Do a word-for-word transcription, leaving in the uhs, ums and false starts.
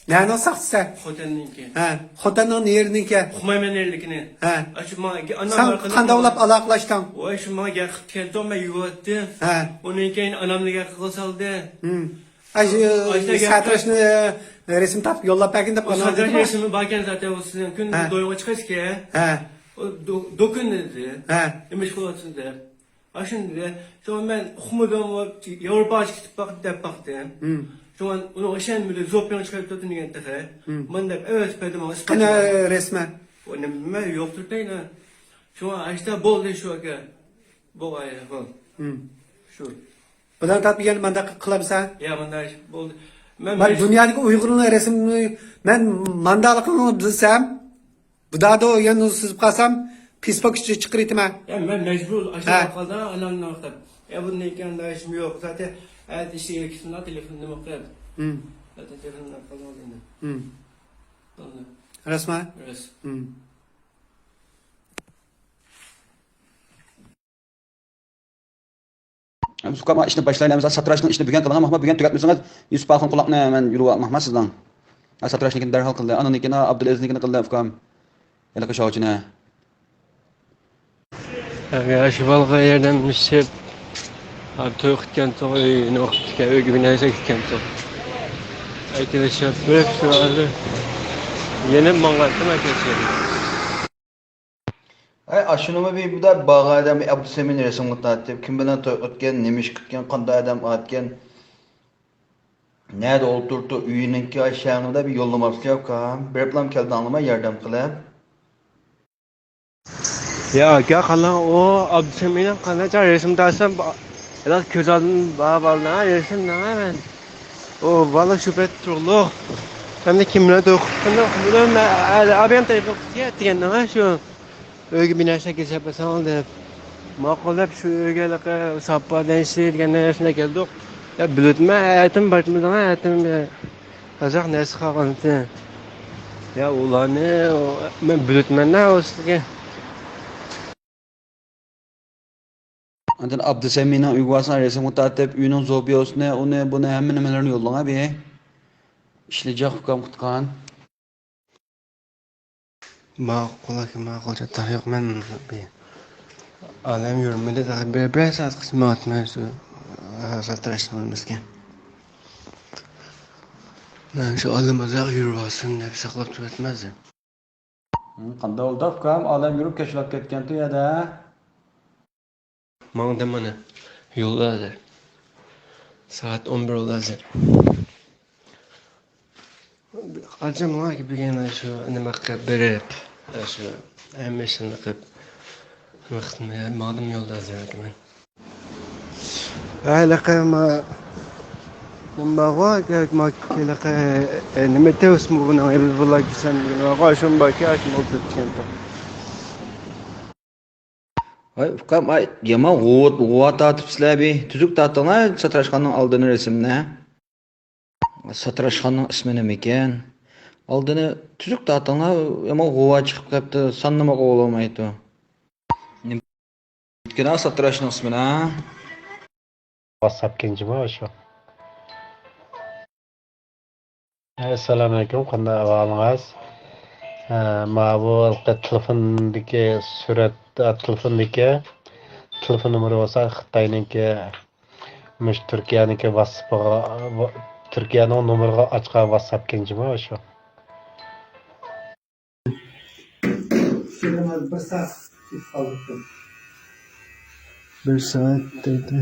نەنىڭ ساختىسى؟ خوتەننىڭكى. ھە، خوتەننىڭ نېرىنىڭكى؟ ئۇقمايمەن نېرىلىكىنى. ھە. ئاشۇ ماڭا ئانا سەن قانداق بولاپ ئالاقىلەشتىڭ؟ ۋاي، شۇ ماڭا گەپ قىلىپ كەلدى، مەن يۇيۇۋاتتىم. ھە. ئۇنىڭ كېيىن ئانامنى گەپ قىلغا سالدى. ھىم. ئاشۇ ئاشۇ گەپ ساتىراشنى رەسىم تاپىپ يوللاپ بەرگىن دەپ ئۇ ئانام ساتىراش دېدىمۇ؟ رەسىمى باركەن زاتەن، ئۇ سىزنىڭ كۈندە ھە. دويغا چىقىسىكەن. ھە. ئۇ دو-، دوكۇن دېدى. ھە. نېمە ئىش قىلىۋاتىسىز دەپ. ئاشۇندىدە، شۇڭا مەن ئۇقمىدىم، ياۋروپاغا كېتىپ باقتىم، دەپ باقتىم. ھىم. شۇڭا ئۇنىڭ ئىشەنمىدى، زوپىڭ چىقىرىپ تۇردى دېگەن تېخى. ھىم. مانا دەپ ئەۋەتىپ بەردىم ماڭا ئىسپاتچى قېنى بار. رەسمەن؟ ئۇنى مەن يوقتۇرتايلا. شۇڭا ئاشتا بولدى شۇ ئاكا. بولغاي، ھو. ھىم. شۇ. بۇلارنى تاپىپ يەنە مانداق قىلامسەن؟ يا، مانداق ئىش بولدى. مەن مەن مەن دۇنيادىكى ئۇيغۇرنىڭ رەسىمىنى، مەن مانداقلىقىڭنى بىلسەم، بۇدادا يەنە سىزىپ قالسام، پېسبوك ئىچىگە چىقىرىۋېتىمەن. يا، مەن مەجبۇر ئاشۇ ھە. قالدى، ئانامنى ماختاپ. يا، بۇندىن كېيىن ئانداق ئىشىم يوق. زاتەن ئەتە ئىشىگە كېتىملا تېلېفوننى نېمە قىلىپ. ھىم. زاتەن تېلېفوننى قالدى ئەمدى. ھىم. بولدى. راستمۇ؟ راست. ھىم. ئۇكام، ئىشنى باشلايلى. ئەمىسە ساتىراچنىڭ ئىشىنى بۈگۈن قىلىڭ، ماما. بۈگۈن تۈگەتمىسىڭىز، يۈسۈپ ئاخۇن قۇلاقنى مەن يۇلۇپ ئالماقما سىزنىڭ. ساتىراچنىڭكىنى دەرھال قىلدى. ئانىڭنىڭكىنى، ئابدۇلئەزىزنىڭكىنى قىلدى، ئۇكام. ھېلىقى شاۋچىنى. يا، شۇ بالىغا ياردەملىشىپ، توي قىلىپكەنتۇق، ئۆينى ئوقۇپتىكەن، ئۆيگە بىر نەرسە كەتكەنتۇق. ئەكېلىشىپ، بېرىپ شۇ ھازىر يېنىپ ماڭغانتىم ئەكېلىشىپ. ھەي، ئاشۇنىمۇ بىر بۇدا بارغان ئادەم ئابدۇسەمىنى رەسىمگە تارتىپ، كىم بىلەن توي قىلىدىكەن، نېمە ئىش قىلىدىكەن، قانداق ئادەم ئاتكەن، نەدە ئولتۇرۇپتۇ، ئۆيىنىڭكى شەھىرىدە بىر يوللىماپسىز يا ئۇكام. بېرىپلام كەلدىڭلىما ياردەم قىلىپ. يا ئاكا، قانداق ئۇ ئابدۇسەمىنىڭ قانداق رەسىم تارتسام، با-، كۆز ئالدىمدا بار بالىنىڭ رەسىمىنىڭ مەن. ئۇ بالا شۇ پەت تۇرۇقلۇق. سەندە كىم بىلەن توي قىلىپ، قانداق بىلەن، ئابىيام تەلىپىڭ قىلىپ دېگەننىڭ شۇ. ئۆيگە بىر نەرسە كېسەپ بەرسەڭ دەپ. ماقۇل دەپ شۇ ئۆيگە ھېلىقى ساپا دەيسى دېگەن نەرسىلەر كەلدۇق. يا بىلىۋېتىمەن، ئەتىم بارمىدىڭ، ئەتىم ئازراق نەرسە قالغانتى. يا ئۇلارنى مەن بىلىۋېتىمەن-دە ئۇ سىزگە. ئاندىن ئابدۇسەمىنىڭ ئۆيىگە بارساڭ، رەسىمگە تارتىپ، ئۆينىڭ زوبيوسىنى، ئۇنى، بۇنى، ھەممە نېمىلىرىنى يوللاڭ، ئەبى. ئىشلىجاق ئۇكام قۇتقان. ماقۇل ئاكا، ماقۇل، چاتاق يوق. مەن بىر ئالەم يۈرمىدى، تېخى بىر، بىر سائەتقىچە ماڭىمەن شۇ ساتىراشنىڭ نېمىسىگە. مەن شۇ ئالەم ئازراق يۈرۈۋالسۇن دەپ ساقلاپ تۇرۇۋاتىمەن ھازىر. ھىم، قانداق بولدى ئۇكام؟ ئالەم يۈرۈپ كەچلەپ كەتكەنتۇ يەردە. ماڭدىم مانا يولدا ھازىر. سائەت ئون بىر بولدى ھازىر. قانچە ماڭا بۈگۈن شۇ نېمە قىلىپ بېرىپ، شۇ ھەممە ئىشنى قىلىپ، نېمە قىلىپ ماڭدىم يولدا ھازىر مەن. ھېلىقى ما-، نېمە بارغۇ، ھېلىقى نېمە تېۋىسمۇ بۇنىڭ، ئەبدۇللا كۈسەن دېگەن بارغۇ، شۇنى باركى، شۇنى ئولتۇرۇپ كەلدى. ۋاي ئۇكام، ئاي يامان غۇۋا، غۇۋا تارتىپسىلەر بى. تۈزۈك تارتىڭلار ساتىراشخانىنىڭ ئالدىنى رەسىمنى. ساتىراشخانىنىڭ ئىسمى نېمىكەن؟ ئالدىنى تۈزۈك تارتىڭلار، يامان غۇۋا چىقىپ قاپتۇ، ساننىمۇ قوغلىمايتتى. نېمىكەن ساتىراشنىڭ ئىسمى نا؟ ۋاتساپ كەنجىمۇ شۇ. ئەسسالامۇئەلەيكۇم، قانداق ئەھۋالىڭىز؟ ھە، ماۋۇ ھېلىقى تېلېفوندىكى سۈرەت، تېلېفوندىكى، تېلېفون نومۇرى بولسا خىتاينىڭكى، مۇشۇ تۈركىيەنىڭكى ۋاتساپىغا، تۈركىيەنىڭ نومۇرىغا ئاچقان ۋاتساپ كەنجىمۇ شۇ. بىر سائەت كېتىپ قالدۇق. بىر سائەت دەيدۇ.